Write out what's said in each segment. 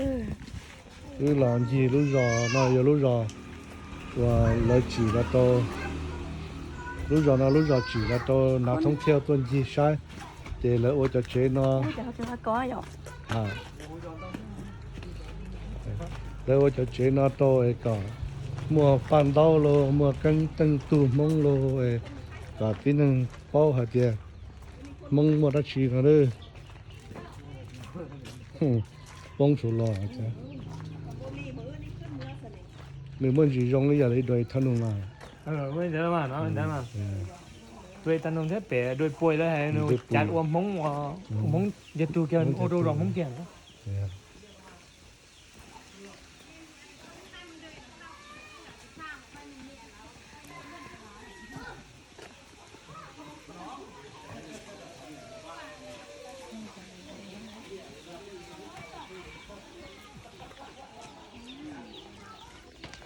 Wb los ncig lub zos no yog lub zos uas lawv tsim los rau, lub zos no lub zos tsim los rau nav thoob thiaj tuaj ncig saib, ces lawv ua cov tsev no, lawv ua cov tsev no rau kom muaj paj ntaub los muaj keeb teej tug Hmoob los, kom tib neeg paub hais tias Hmoob muaj dab tsi no. Poob saud los, nws muaj ntsis zoo li yam li dua thaj nus mas. Dua thaj nus thiab pem dua pua lawv hais nws cav ua Hmoob, ua Hmoob yog tug kiag ua rau zos Hmoob kiag.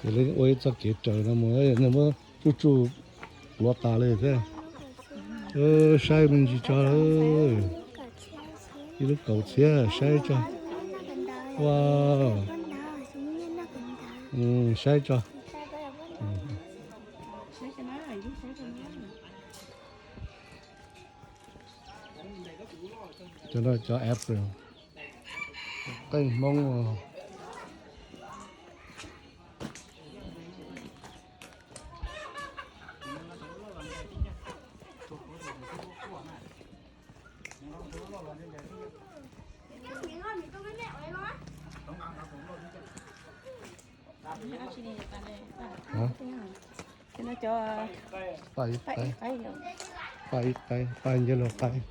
Ces lawv ua ib txoj kev raws no mus, nws muab tsuj tsuj luav tas li thiab. Saib me ntsis tso, ib lub kaus txhiab saib tso. Ua, saib tso. Cov no cov apple, qeej Hmoob. Paj ib qaib, paj ib qaib, paj nce los qaib.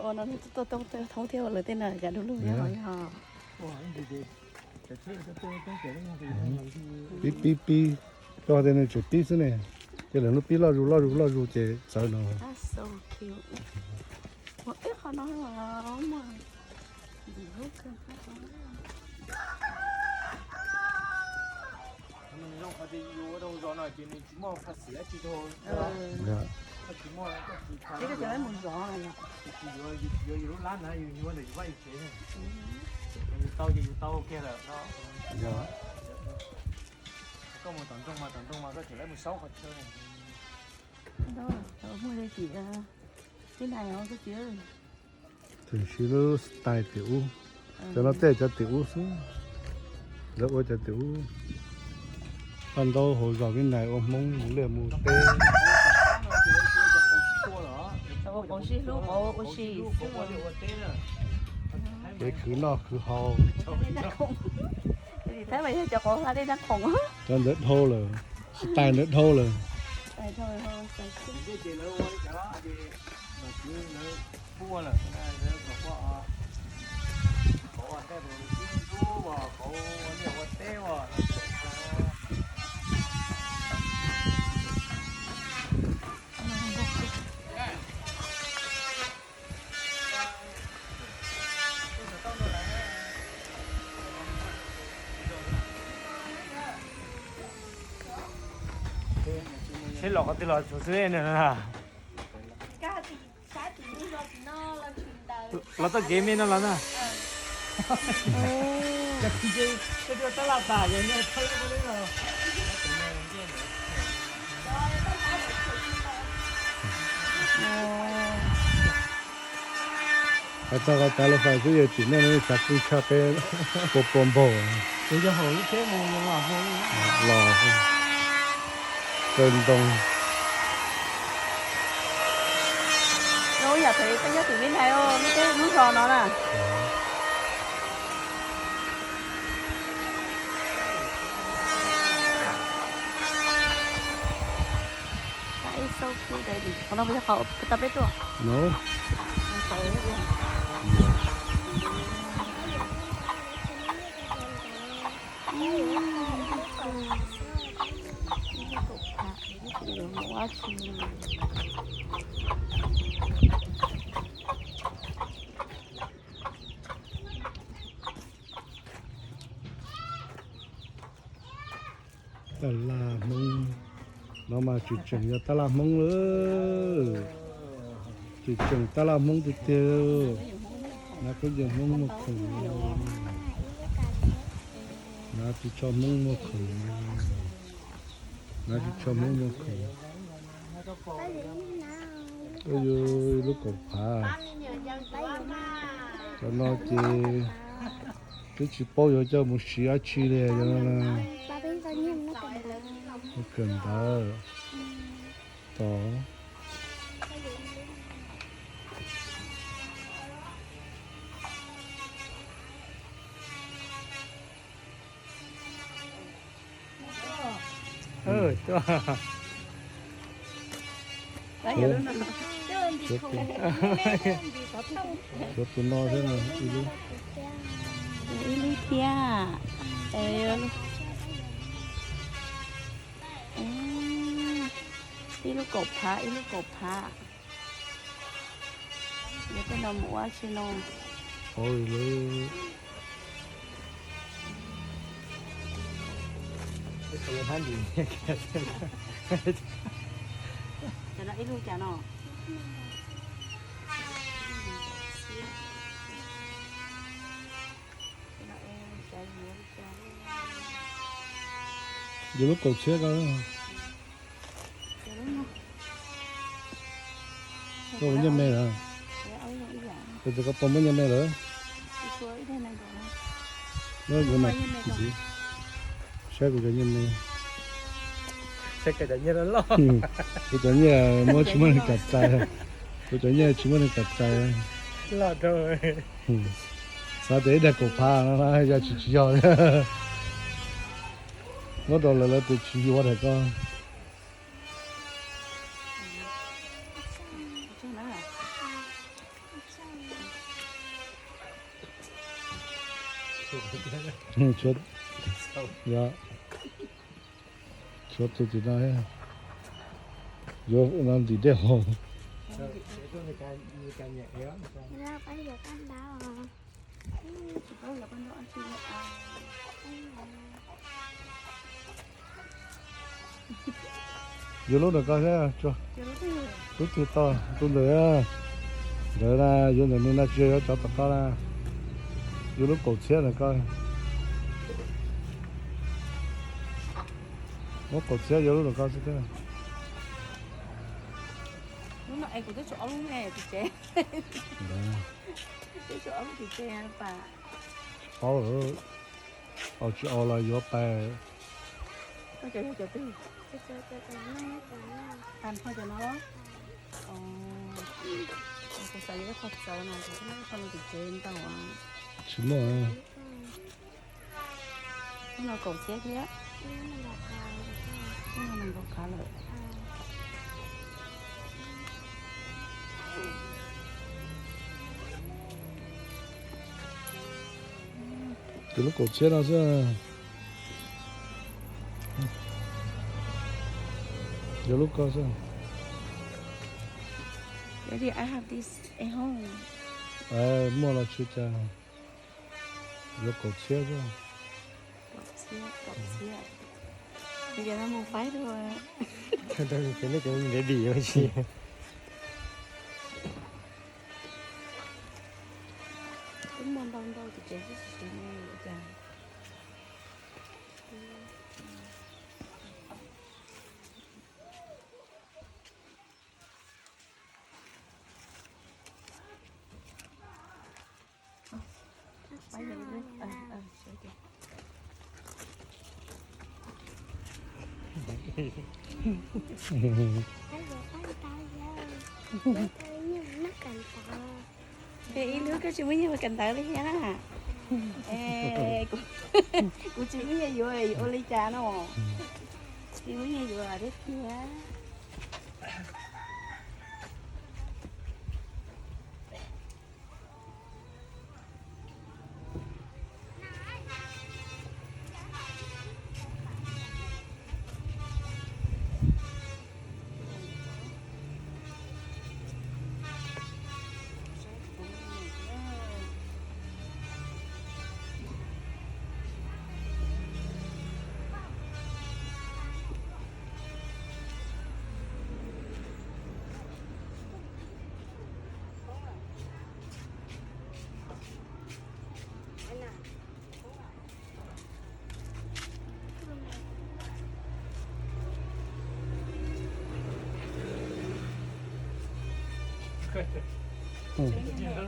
Ua no tuaj thoob thiab ua lawv tej na cas du lug nyob ho yog. Pib pib pib, koj tej no tseem pib xwb ne, ces lawv lub pib loj zus loj zus loj zus ces txawv no. Zoo qhov tias yus ua rau zos no ces nws tsis muaj phaj xim dab tsi rau, tsis muaj dab tsi, yus tsis yuav, yus tsis yuav yus lub lab na, yus yuav ntawm yus vaj yus tsev, yus tau ces yus tau kiag lawm no. Koj mus tom nroog mas tom nroog mas koj tseem lawv mus saub qhov chaw. Muaj li tim, tib nais os koj txiv. Tam sim lub style tiam ub, cov no tej cov tiam ub xwb, lawv ua cov tiam ub. Paj ntaub hauv zos Vib Nais ua Hmoob mus liaj mus teb. Qauv sib hlub, qauv ua si xwb. Kev khwv noj khwv haus. Thaib mas yog cov qauv hla dej dab khoom. Cov ntawd dhau lawm, style ntawd dhau lawm. Seb los qhov twg los tsuas xwb na. Los txoj kev me no los na. Hais txog qhov tas lawv fais xwb yog tim nej xav pw tshaj peb puas puas npaug. Los kawg ntoo. Yog peb nyob tim Vib Nais, lub zos no na. Qhov no qhov tau peb tuaj. Tab laj Hmoob no mas tseem tseem yog tab laj Hmoob lawm. Tseem tseem tab laj Hmoob tiag tiag. Nab khaub ncaws Hmoob muaj khoom, nab ris tsho Hmoob muaj khoom, nab ris tsho Hmoob muaj khoom. Ib lub kaum phav. Cov no ces twb tsis paub yuav coj mus siv dab tsi li no na. Kawm ntawv tod. Tshuav tus no thiab no ib lub. Ib lub thiab. Ib lub kaum phav, ib lub kaum phav. Yuav tej no mus ua dab tsi no? Cov no ib lub cas no? Yuav lub kaum txhiab ko. Koj puas nyiaj me lawm? Koj puas muab nyiaj me lawm? Saib kuv cov nyiaj me. Kuv cov nyiaj muab tsis muaj neeg kam txais. Kuv cov nyiaj tsis muaj neeg kam txais. Xav tias ib daig kaum phav no yog tsis tsis yog. Muab rau lawv lawv tias tsis yuav daim ko. Tshuav tus tim no, yuav no ntim dej haus. Yuav lub ntawm ko thiab, lub twg tau, lub ntawm, ntawd na, yuav ntawm nws na, tsis yog yuav cov tom ko na. Yuav lub kaum txhiab ntawm ko. Muab kaum txhiab yuav lub ntawm ko xwb thiab. Lub no es kuv twb tshuav ob lub me tim tsev. Twb tshuav ob lub tim tsev pas. Paub lawm, tsis aus los yuav pais. Koj cov yog cov twg? Pas npho cov no los? Kuv xav yuav ib qho txawv no, kuv ib qho no tim tsev ntau. Tsis muaj. Lub no kaum txhiab thiab. Lub no nees nkaum phav lawm. Yuav lub kaum txhiab no xwb. Yuav lub ko xwb. Daddy, I have this at home. Muaj los tsis cas. Yuav kaum txhiab xwb. Kaum txhiab, kaum txhiab. Yog no mus faib dua. Cov nej cov baby ua si. Twb muaj ntau ntau tus Ib hnub koj tsis muaj nyiaj mus kawm ntawv li thiab na. Kuv tsis muaj nyiaj yuav, yuav ua li cas no? Tsis muaj nyiaj yuav thiab tiag.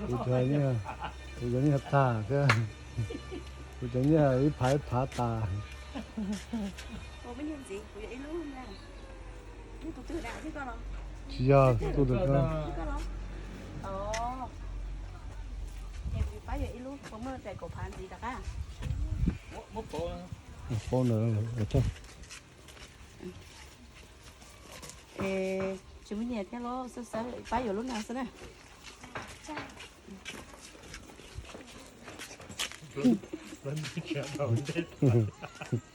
Kuv cov nyiaj, kuv cov nyiaj tag thiab, kuv cov nyiaj ib phav ib phav tas. Tsis yog, tu tus koj. Paub ntawd. Tsis muaj nyiaj thiab los xwb, pab yuav lub no xwb na.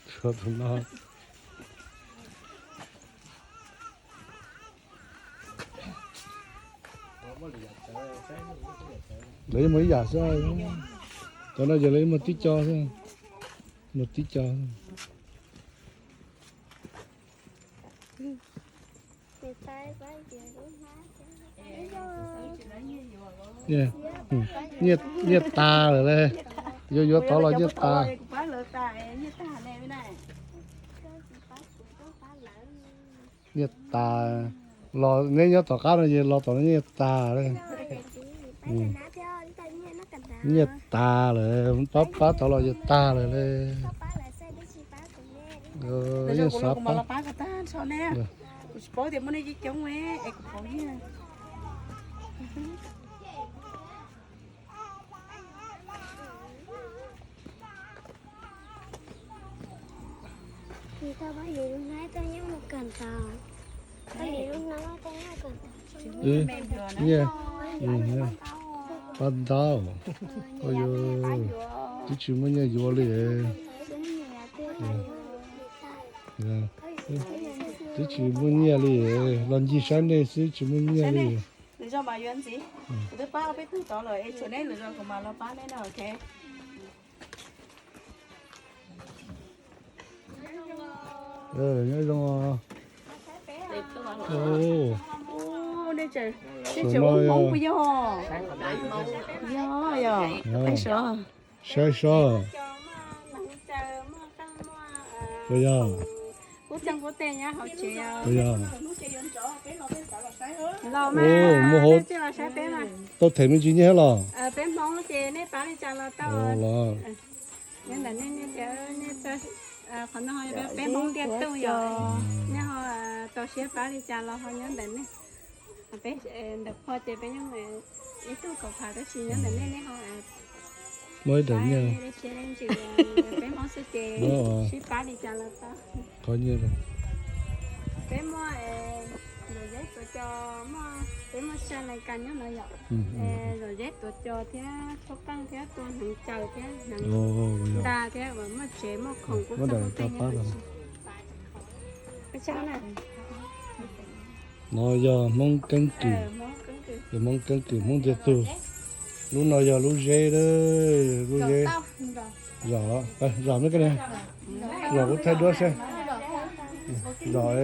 Tshuav tus no. Lawv yeej muaj ib yam xwb. Cov no ces lawv yeej muaj tib co xwb. Muaj tib co. Nyiaj, nyiaj tas lawm le. Yuav yuav tod los nyiaj tas. Nyiaj tas los neb nyob tom qab no ces los tom no nyiaj tas le. Nyiaj tas lawm, pab pab tod los yuav tag lawm le. Yeej xav pab. Kuv tsis paub tias muaj nej coob coob es kuv pauv nyiaj. Nyiaj, pab ntau, twb tsis muaj nyiaj yuav li. Twb tsis muaj nyiaj li, los ncig saib nej xwb tsis muaj nyiaj li. Lwm zaus mas yuav ntxiv, kuv twb pab peb tug tod lawm es tshuav neb lwm zaus kuv mam los pab neb na, ok. Nyob zoo. Saib seb. Puas yog? Puas yog? Muaj hauv tau them me ntsis nyiaj thiab los? Los. Peb Hmoob ntiaj teb yog, nej ho tau siab pab li cas los ho nyob ntawm nej. Peb ntawm Phoj ces peb yeej ib tug kaum phav tab sis nyob ntawm nej, nej ho muaj ib daim nyiaj, peb Hmoob xwb ces sib pab li cas los tau. Qhov nyiaj, peb muaj Zom Zeb Tuam Cos, peb muaj Sa Lais Kas nyob no yom. Zom Zeb Tuam Cos thiab Tshuab Qeej thiab Tua Hneev Caws thiab Hneev Ntas thiab uas muaj tsev muaj khoom kuj txog peb nyob. No yog Hmoob Keeb Kwm, yog Hmoob Keeb Kwm Hmoob ntiag tug. Lub no yog lub zeb, lub zeb. Zom, zom me koj niam, zom kuv thaij duab seb. Zom,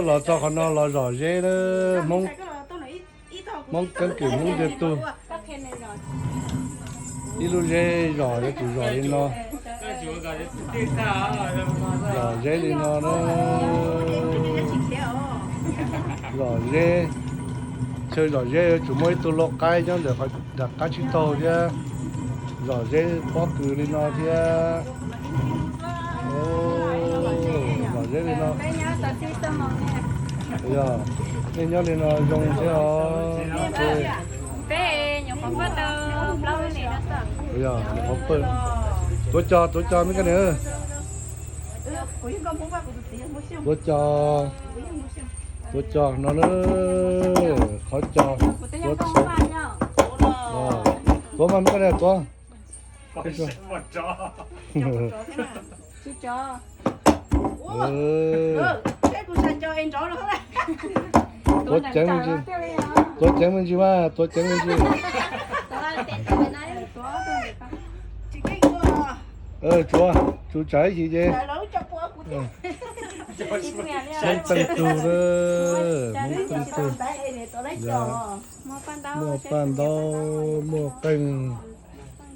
los txog qhov no los zom zeb na. Hmoob, Hmoob Keeb Kwm Hmoob ntiag tug. Ib lub zeb zom yuav tsum zom li no. Zom zeb li no na. Zom zeb, chaw zom zeb yuav tsum muaj ib tug lau qaib nyob ntawm qhov nram qab tsib taug thiab. Zom zeb pob kws li no thiab. Zom zeb li no. Yog, nej nyob li no zoo thiab os. Yog, qhov pawg. Tuav cos, tuav cos me koj niam. Tuav cos, tuav cos no na. Qhov cos, tuav txhuv. Tuav mas me koj niam tuav. Tuav ceev me ntsis, tuav ceev me ntsis mas, tuav ceev me ntsis. Tsuav, tsuav tsam ib chim ces. Hmoob teej tug, Hmoob teej tug. Muaj paj ntaub, muaj qeej,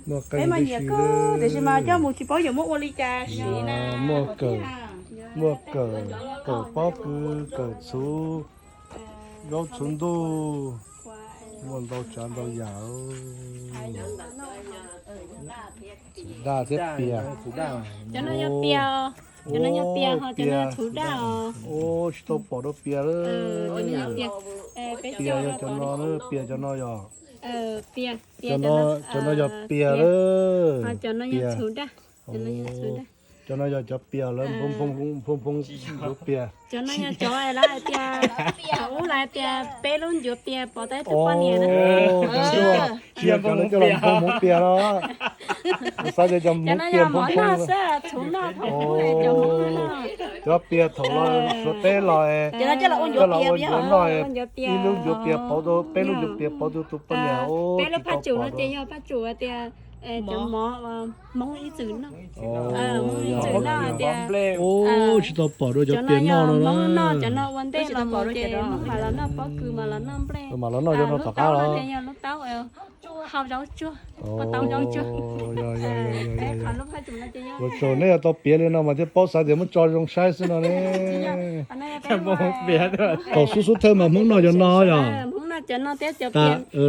muaj qeej tib si. Tiam sis mas coj mus tsis paub yuav muab ua li cas siv na. Muaj kawm, muaj kawm, kawm pob kws, kawm txhuv, zaub txhuv ntuj, muaj ntau tsav ntau yam. Txhuv daj thiab pias. Cov no yog pias, cov no yog pias ho cov no yog txhuv daj os. Tsis tau pom dua pias lawm. Pias yog cov no, pias cov no yog. Cov no yog pias lawm. Cov no yog txhuv daj. Cov no yog cov pias lawm, nphoo nphoo ncuav pias. Cov no yog cov lawv hais tias, thaum ub lawv hais tias peb lub ncuav pias pov tau ib tug poj niam na. Tsis yog cov lawv coj los nphoo hmoov pias no. Kuv xav tias cov hmoov pias nphoo nphoo. Cov pias thaum los Suav teb los, coj los ua ncuav noj, ib lub ncuav pias pauv tau, peb lub ncuav pias pauv tau tus poj niam. Peb lub phaj tsum no ces yog phaj tsum tias cov mov Hmoob ib txwm noj. Hmoob ib txwm noj tias tsis tau pom dua cov pias noj no na. Cov no ua ntej los mus ces Hmoob mam los noj pob kws, mam los noj nplej. Mam los noj cov no tom qab los. Yog lub taub hau zaub tsuag, pob taub zaub tsuag. Ua tsaug nej yuav tau piav li no mas thiaj paub, xav tias muab tso zoo saib xwb no ne. Thaum xub xub thawj mas Hmoob noj cov no yog.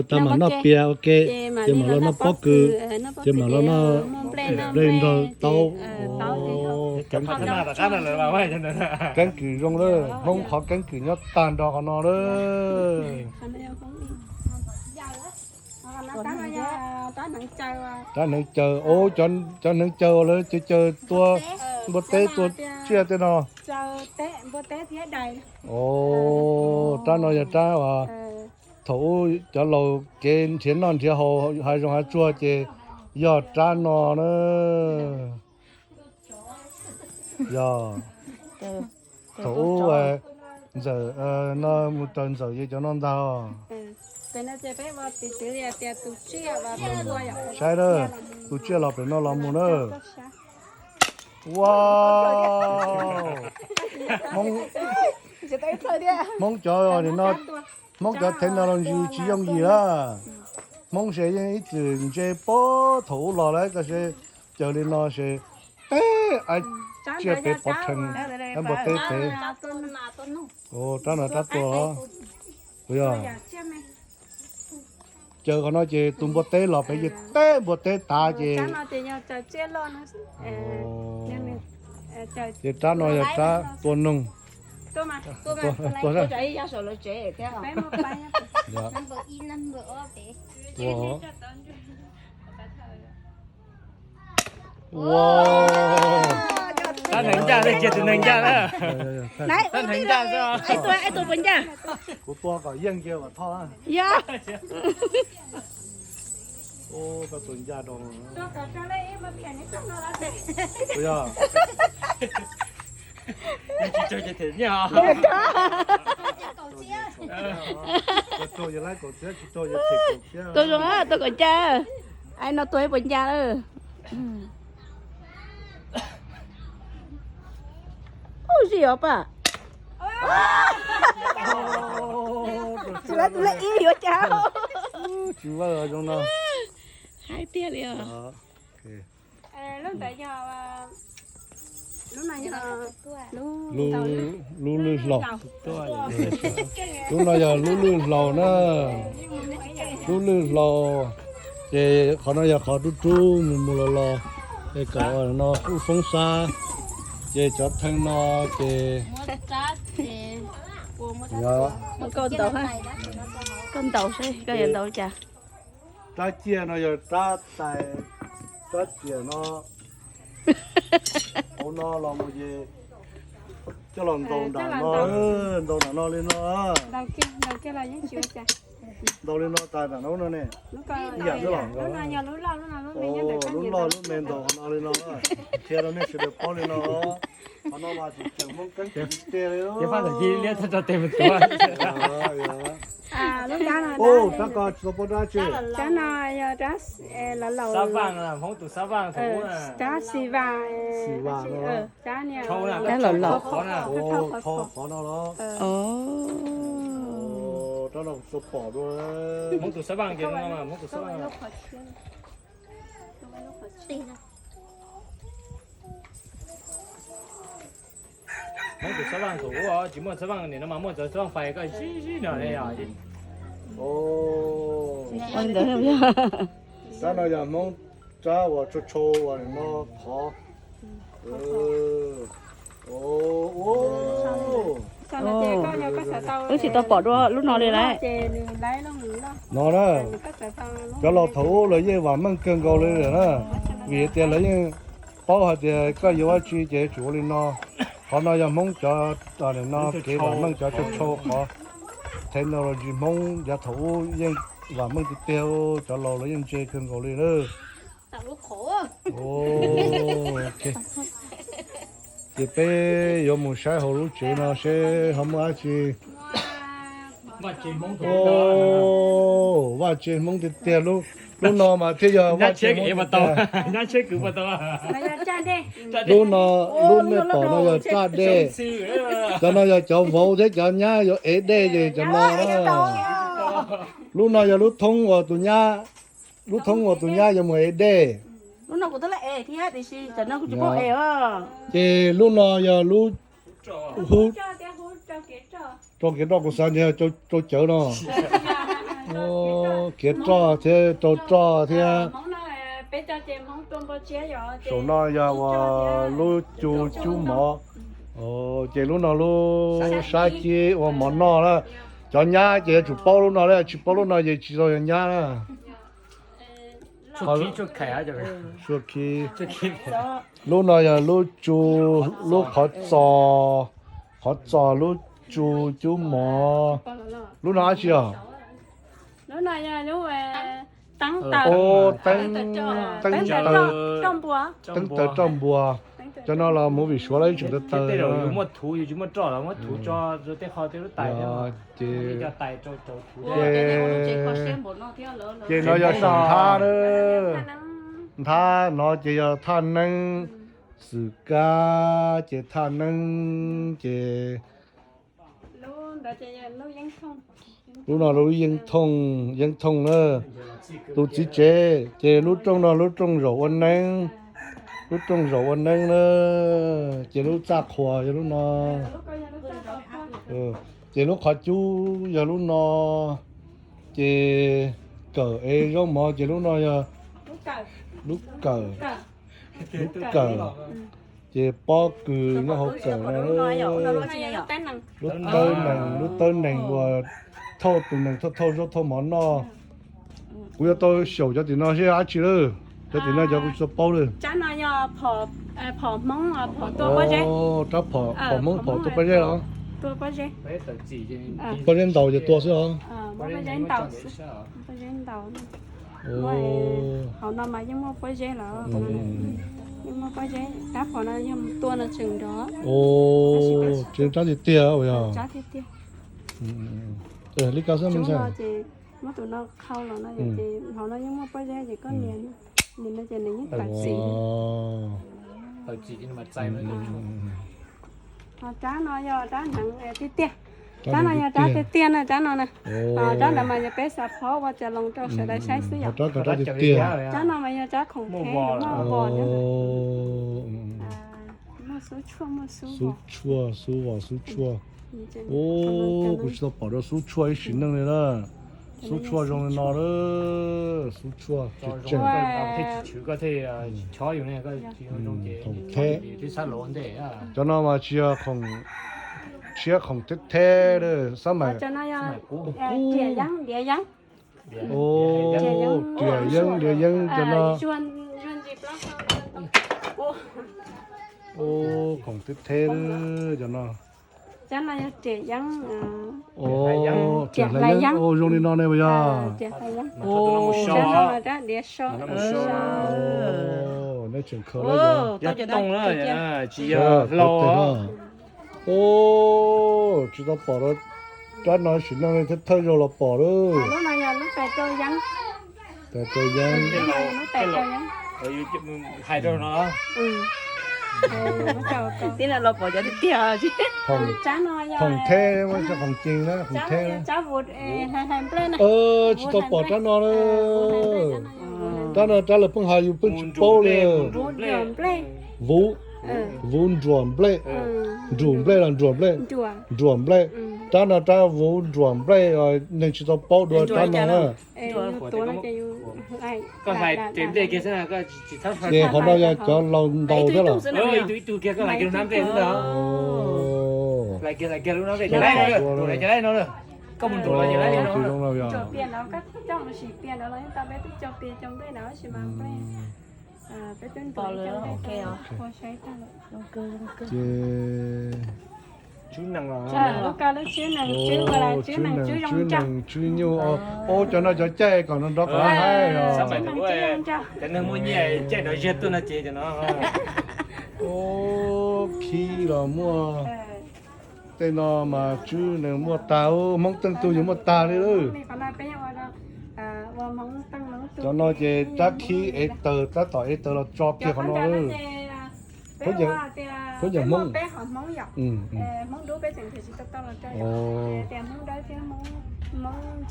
Tab mam noj pias ua ke, ces mam los noj pob kws, ces mam los noj nplej nrog taub. Keeb kwm zoo lawm, Hmoob qhov keeb kwm nyob tag nrho qhov no lawm. Rab hneev caws, cov hneev caws uas lawv caws caws tua npua teb tua tsiaj tej no. Rab no yog rab uas thaum ub cov laus kev nrhiav noj nrhiav haus hav zoov hav tsuag ces yog rab no na. Yog thaum ub Ntxawm no mus raws Ntxawm ces cov no ntag. Saib na, tus tsiaj los pem no los mus na. Ua, Hmoob cov no, Hmoob cov technology tsis yooj yim lawm. Hmoob ces yeej ib txwm ntse puag thaum ub los lawm, tab sis caws li no ces teb tsiaj pem pov rhees, npua teb pem. Rab no rab tua. Yog caws qhov no ces tus npua teb los pem ces teb npua teb tav ces. Ces rab no yog rab tua noog. Ua, rab hneev ncaj thiaj cia tus neeg ncaj na. Rab hneev ncaj xwb. Kuv tua kom yeej cia kom thoj. Koj tua ncaj rau. Yog tsis tsaug ces them nyiaj. Tsaug ces laib kaum txhiab, tsis tsaug ces them kaum txhiab. Tua zoo, tua kaum ncaj. Ai no tua ib puas ncaj lawm. Ub, zim os paj. Tsis lawv tus lej ib yuav cas. Tsis vawj zoo no. Qab tiag li os. Lub ntawd yog, lub no yog lub lwj hlau. Lub no yog lub lwj hlau na. Lub lwj hlau. Ces qhov no yog qhov rub rub mus mus los los, es kom no kuj foob sab. Ces cov thee no ces, yog, koj ntaus saib koj yuav ntaus cas. Rab ciaj no yog rab tais, rab ciaj no, hauv no los mus ces coj los ntaus nram no, ntaus nram no li no. Ntaus li no tas nram no ne. Ib yam xwb los, lub loj lub me ntaus qhov no li no, qhia rau nej sawv daws paub li no. Qhov no mas tseem Hmoob keeb tiag li. Ua rab ko tsis tau paub rab tsi. Rab no yog rab, laus laus, rab xis vas, rab laus laus, qhov no los. Rab no kuv tsis tau pom dua. Hmoob tus xab vaj thaum ub tsis muaj xab vaj, nim no mas muaj cov xab vaj fais koj zib zib no ne yog. Rab no yog Hmoob rab uas tshau tshau uas nim no thov. Wb tsis tau pom dua lub no li lauj. No na, cov laus thaum ub lawv yeej vam meej kawg nkaus li lawm na, vim tias lawv yeej paub hais tias koj yuav dab tsi ces yuav tsum ua li no. Qhov no yog Hmoob cov, no kev vam meej cov tshau tshau qhov technology Hmoob yav thaum ub yeej vam meej tiag tiag, cov laus lawv yeej ntse kawg nkaus li na. Ces peb yuav mus saib hauv lub tsev no seb ho muaj dab tsi. Vaj tse Hmoob tiag tiag, lub no mas thiaj yog vaj tse Hmoob tiag tiag. Lub no, lub nej pom no yog raj dej. Cov no yog cov vauv thiab cov nyab yuav ev dej ces cov no. Lub no yog lub thoob uas tus nyab, lub thoob uas tus nyab yuav mus ev dej. Ces lub no yog lub hub rau kev roj, kuv xav tias rau cawv no. Kev roj thiab rau roj thiab. Saum no yog uas lub cu cub mov. Ces lub no lub sab cib ua mov noj na. Cov nyab ces yuav tsum paub lub no, tsis paub lub no ces tsis tau yog nyab na. Lub no yog lub cu, lub qhov txos, qhov txos lub cu cub mov. Lub no dab tsi os? Teeb taws, teeb taws roj npua. Cov no los movie Suav lawv tseem taws taws. Ces no yog saum nthab na. Nthab no ces yog thaj neeb, xwm kab ces thaj neeb ces. Lub no lub yeeb thooj, yeeb thooj na. Tus txiv tsev ces lub rooj no lub rooj zaum ua neeb, lub rooj zaum ua neeb na. Ces lub txaj qhuas yog lub no. Ces lub qhov cub yog lub no. Ces kawm ev zaub mov ces lub no yog lub kawm, lub kawm. Ces pob kws nyob hauv kawm no. Lub tawb nees, lub tawb nees uas thauj tus nees thauj thauj zaub thauj mov noj. Kuv yuav tau xyaum cov tim no seb dab tsi lawm. Cov tim no cov kuv tsis tau paub lawm. Rab phom, phom Hmoob phom tua pob zeb los? Pob zeb ntaus ces tua xwb os. Hauv no mas yeej muaj pob zeb lawm. Yeej muaj pob zeb, rab phom no yog tua no tseem nrov. Tseem rab tiag tiag. Li ko xwb me ntxhais. Muab tus no khau los no ces hauv no yeej muaj pob zeb ces koj nias, nias no ces nws yeej tawm txim. Ho rab no yog rab hneev tiag tiag. Rab no yog rab tiag tiag na, rab no na. Rab ntawd mas yog peb xav phob ua cov loo rau sawv daws saib xwb yom. Rab tiag tiag. Rab no mas yog rab khoom thev muaj vos. Xub tshuaj, xub vos, xub tshuaj. Kuv tsis tau pom dua xub tshuaj ib sim neej li na. Xub tshuaj zoo li no na. Xub tshuaj tseem, khoom thev. Cov no mas tsis yog khoom tshiab, khoom theb theb, xab maim qub. Riam yeeb, diav yeeb, cov no. Khoom theb theb cov no. Riam yeeb, zoo li no ne puas yog? Tseem khaws, tsis tau pom rab no sim neej li thiab, thawj zaug los pom lawm. Tais rau yeeb. Khoom theb, khoom cees na, khoom theb. Tsis tau pom rab no na. Rab no rab lawv pheej hais yus pheej tsis paub li. Vuv, vuv nruas nplej. Nruas nplej los nruas nplej? Nruas nplej. Rab no rab vuv nruas nplej, neeg tsis tau paub dua rab no na. Ces qhov no yog cov laus ntaus thiab los? Ces tswb nees tswb nyuj, o, cov no cov caij kom nrov nrov qhov haib os. Cov neeg muaj nyiaj caij nrov ziag tuaj no ces cov no. Khib los muaj. Tej no mas tswb nees muaj tag, Hmoob teej tug yuav muaj tag li lawm. Cov no ces rab khib ev taws, tab tom ev taws los tso kiag qhov no lawm. Peb yeej Hmoob. Hmoob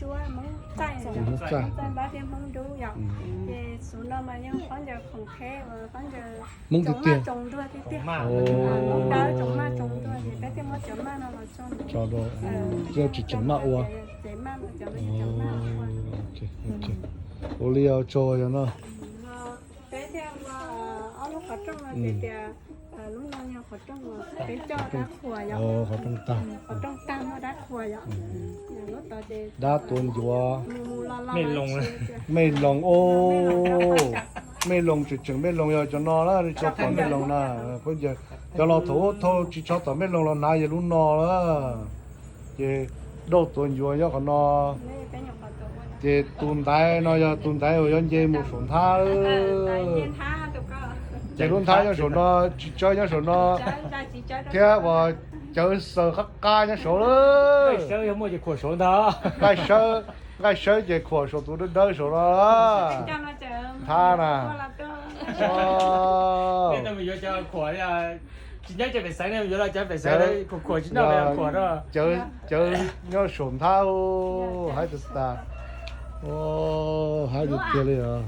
txaij, Hmoob txaij. Hmoob tiag tiag. Tso rau, tsis tseem maj ua. Ua li tso yog no. Qhov rooj tag. Dab tuav ncuav. Mej loos, o, mej loos tseem tseem mej loos yog cov no na, tsis tau pom mej loos na. Cov laus thaum ub thaum tsis tshov tom mej loos los hnav yog lub no lawm. Ces dauj tuav ncuav nyob qhov no. Ces tus ntaiv no yog tus ntaiv uas yuav nce mus saum nthab. Ces lub nthab nyob saum no, tsis tsawb nyob saum no, thiab uas cawv xaws qab qab nyob saud lawm. Nqaij sawb, nqaij sawb ces khuam saum tus dawb dawb saum no. Nthab na. Cawv nyob saum nthab, haib tas tas. Haib tiag tiag li os.